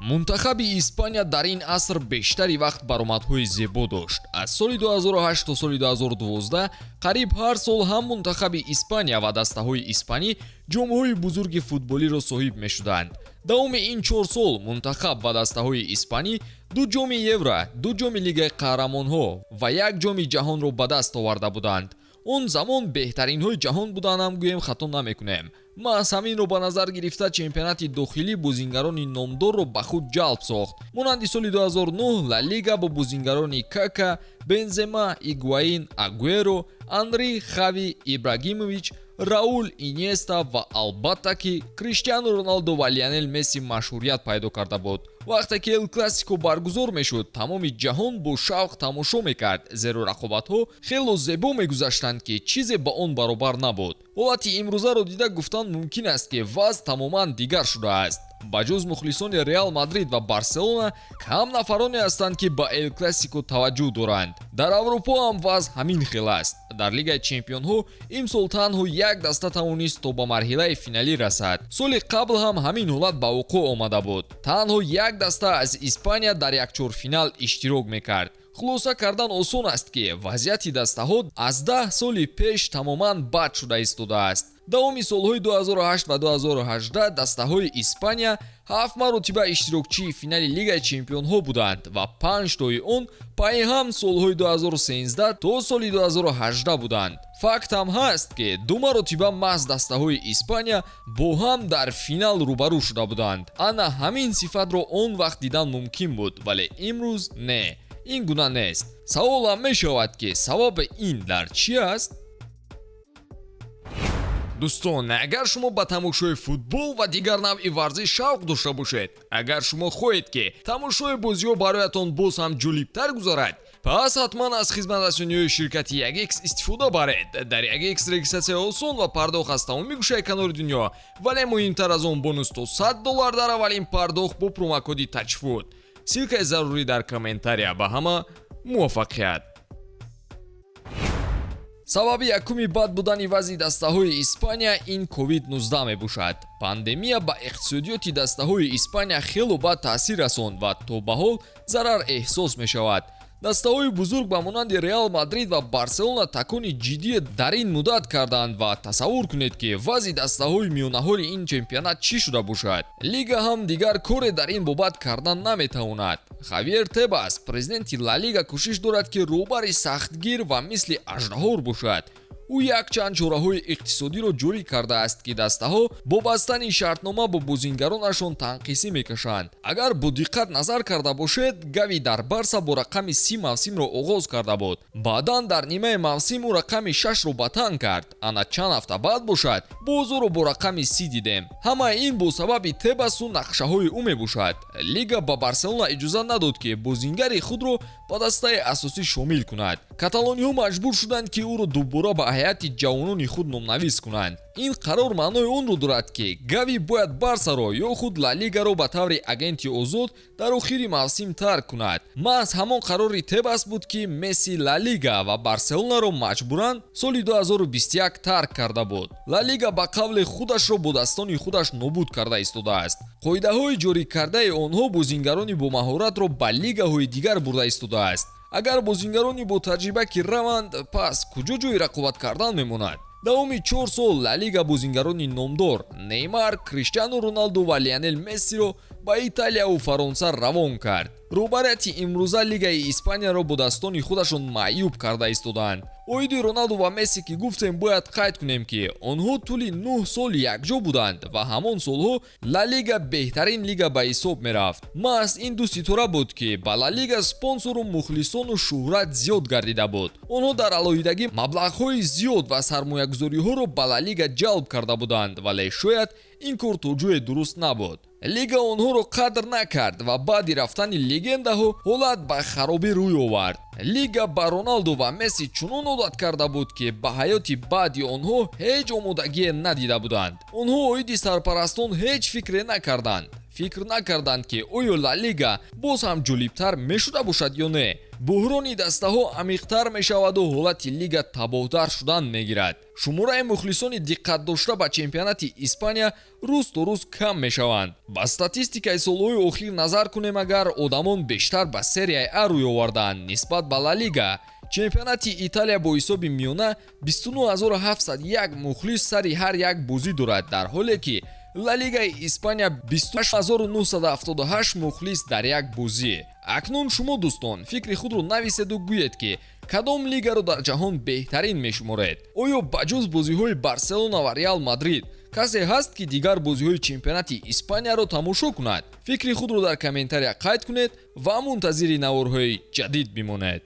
Мунтахаби Испания дар ин аср бештари вақт баромадҳои зебо дошт. Аз соли 2008 то соли 2012 қариб ҳар сол ҳам мунтахаби Испания ва дастаҳои испанӣ ҷомҳои бузурги футболиро соҳиб мешуданд. Давоми ин 4 сол мунтахаб ва дастаҳои испанӣ ду ҷоми Евро, ду ҷоми Лигаи қаҳрамонҳо ва як ҷоми ҷаҳонро ба даст оварда буданд. Он замон беҳтаринҳои ҷаҳон буданд ҳам гӯем, хато намекунем. Маҳз ҳаминро ба назар гирифта, чемпионати дохилӣ бозингарони номдорро ба худ ҷалб сохт. Монанди соли 2009 Ла Лига бо бозингарони Кака, Бензема, Игуаин, Агуэро, Анри, Хави, Ибрагимович, Раул, Иньеста ва, албатта ки, Криштиану Роналдо ва Лионел Месси машҳурият пайдо карда буд. Вақте ки Эл Классико баргузор мешуд, тамоми ҷаҳон бо шавқ тамошо мекард, зеро рақобатҳо хело зебо мегузаштанд, ки чизе ба он баробар набуд. Ҳолати имрӯзаро дида, гуфтан мумкин аст, ки вазъ тамоман дигар шудааст. Ба ҷуз мухлисони Реал Мадрид ва Барселона, кам нафароне ҳастанд, ки ба Эл Классико таваҷҷӯҳ доранд. Дар Аврупо ҳам вазъ ҳамин хел аст. Дар Лигаи чемпионҳо имсол танҳо як даста тавонист то ба марҳилаи финалӣ расад. Соли қабл ҳам ҳамин ҳолат ба вуқӯъ омада буд: танҳо як даста аз Испания дар якчорфинал иштирок мекард. Хулоса кардан осон аст, ки вазъияти дастаҳо аз 10 соли пеш тамоман бад шуда истодааст. Давоми солҳои 2008 ва 2018 дастаҳои Испания ҳафт маротиба иштирокчии финали Лигаи чемпионҳо буданд ва панҷтои он пайҳам солҳои 2013 то соли 2018 буданд. Факт ҳам ҳаст, ки ду маротиба маҳз дастаҳои Испания бо ҳам дар финал рӯбарӯ шуда буданд. Ана ҳамин сифатро он вақт дидан мумкин буд, вале имрӯз не, ин гуна нест. Саволам мешавад, ки сабаби ин дар чӣ аст? Дӯстон, агар шумо ба тамошои футбол ва дигар навъи варзиш шавқ дошта бошед, агар шумо хоҳед, ки тамошои бозиҳо бароятон боз ҳам ҷолибтар гузарад, пас ҳатман аз хизматрасониҳои ширкати 1X истифода баред. Дар 1X регистратсия осон ва пардохт аз тамоми гӯшаи канори дунё, вале муҳимтар аз он, бонус то 100 доллар дар аввалин пардохт бо промокоди ТАЧФУТ. Ссылкаи зарурӣ дар комментария. Ба ҳама муваффақият! Сабаби якуми бад будани вазъи дастаҳои Испания ин COVID-19 мебошад. Пандемия ба иқтисодиёти дастаҳои Испания хело бад таъсир расонд ва то ба ҳол зарар эҳсос мешавад. Дастаҳои бузург ба монанди Реал Мадрид ва Барселона такони ҷиддие дар ин муддат карданд ва тасаввур кунед, ки вазъи дастаҳои миёнаҳоли ин чемпионат чӣ шуда бошад. Лига ҳам дигар коре дар ин бобат кардан наметавонад. Хавьер Тебас, президенти Ла Лига, кӯшиш дорад, ки роҳбари сахтгир ва мисли аждаҳор бошад. Ӯ якчанд чораҳои иқтисодиро ҷорӣ кардааст, ки дастаҳо бо бастани шартнома бо бозингаронашон танқисӣ мекашанд. Агар бо диққат назар карда бошед, Гави дар Барса бо рақами 30 мавсимро оғоз карда буд. Баъдан дар нимаи мавсим ӯ рақами шашро ба тан кард. Ана чанд ҳафта баъд бошад, боз ӯро бо рақами 30 дидем. Ҳамаи ин бо сабаби Тебасу нақшаҳои ӯ мебошад. Лига ба Барселона иҷоза надод, ки бозингари худро ба дастаи асосӣ шомил кунад. Каталониҳо маҷбур шуданд, ки ӯро дубора ба ҳайати ҷавонони худ номнавис кунанд. Ин қарор маънои онро дорад, ки Гави бояд Барсаро ё худ Ла Лигаро ба таври агенти озод дар охири мавсим тарк кунад. Маҳз ҳамон қарори Тебас буд, ки Месси Ла Лига ва Барселонаро маҷбуран соли 2021 тарк карда буд. Ла Лига ба қавле худашро бо дастони худаш нобуд карда истодааст. Қоидаҳои ҷорӣ кардаи онҳо бозингарони бомаҳоратро ба лигаҳои дигар бурда истодааст. Агар бозингарони бо таҷриба ки раванд, пас куҷо ҷои рақобат кардан мемонад? Давоми 4 сол Ла Лига бозингарони номдор Неймар, Криштиану Роналду ва Лионел Мессиро ба Италияву Фаронса равон кард. Роҳбарияти имрӯза лигаи Испанияро бо дастони худашон маъюб карда истодаанд. Оиди Роналду ва Месси ки гуфтем, бояд қайд кунем, ки онҳо тӯли 9 сол якҷо буданд ва ҳамон солҳо Ла Лига беҳтарин лига ба ҳисоб мерафт. Маҳз ин ду ситора буд, ки ба Ла Лига спонсору мухлисону шӯҳрат зиёд гардида буд. Онҳо дар алоҳидагӣ маблағҳои зиёд ва сармоягузориҳоро ба Ла Лига ҷалб карда буданд, вале шояд ин кор то ҷое дуруст набуд. Лига онҳоро қадр накард ва баъди рафтани легендаҳо ҳолат ба харобӣ рӯй овард. Лига ба Роналду ва Месси чунон одат карда буд, ки ба ҳаёти баъди онҳо ҳеҷ омодагие надида буданд. Онҳо оиди сарпарастон ҳеҷ фикре накарданд. Фикр накарданд, ки оё Ла Лига боз ҳам ҷолибтар мешуда бошад ё не. Буҳрони дастаҳо амиқтар мешаваду ҳолати лига табоҳтар шудан мегирад. Шумораи мухлисони диққат дошта ба чемпионати Испания рӯз то рӯз кам мешаванд. Ба статистикаи солҳои охир назар кунем агар, одамон бештар ба Серияи А рӯй овардаанд нисбат ба Ла Лига. Чемпионати Италия бо ҳисоби миёна 29701 мухлис сари ҳар як бозӣ дорад, дар ҳоле ки Ла Лигаи Испания 28978 мухлис дар як бозӣ. Акнун шумо, дӯстон, фикри худро нависеду гӯед, ки кадом лигаро дар ҷаҳон беҳтарин мешуморед. Оё ба ҷуз бозиҳои Барселона ва Реал Мадрид касе ҳаст, ки дигар бозиҳои чемпионати Испанияро тамошо кунад? Фикри худро дар комментария қайд кунед ва мунтазири наворҳои ҷадид бимонед.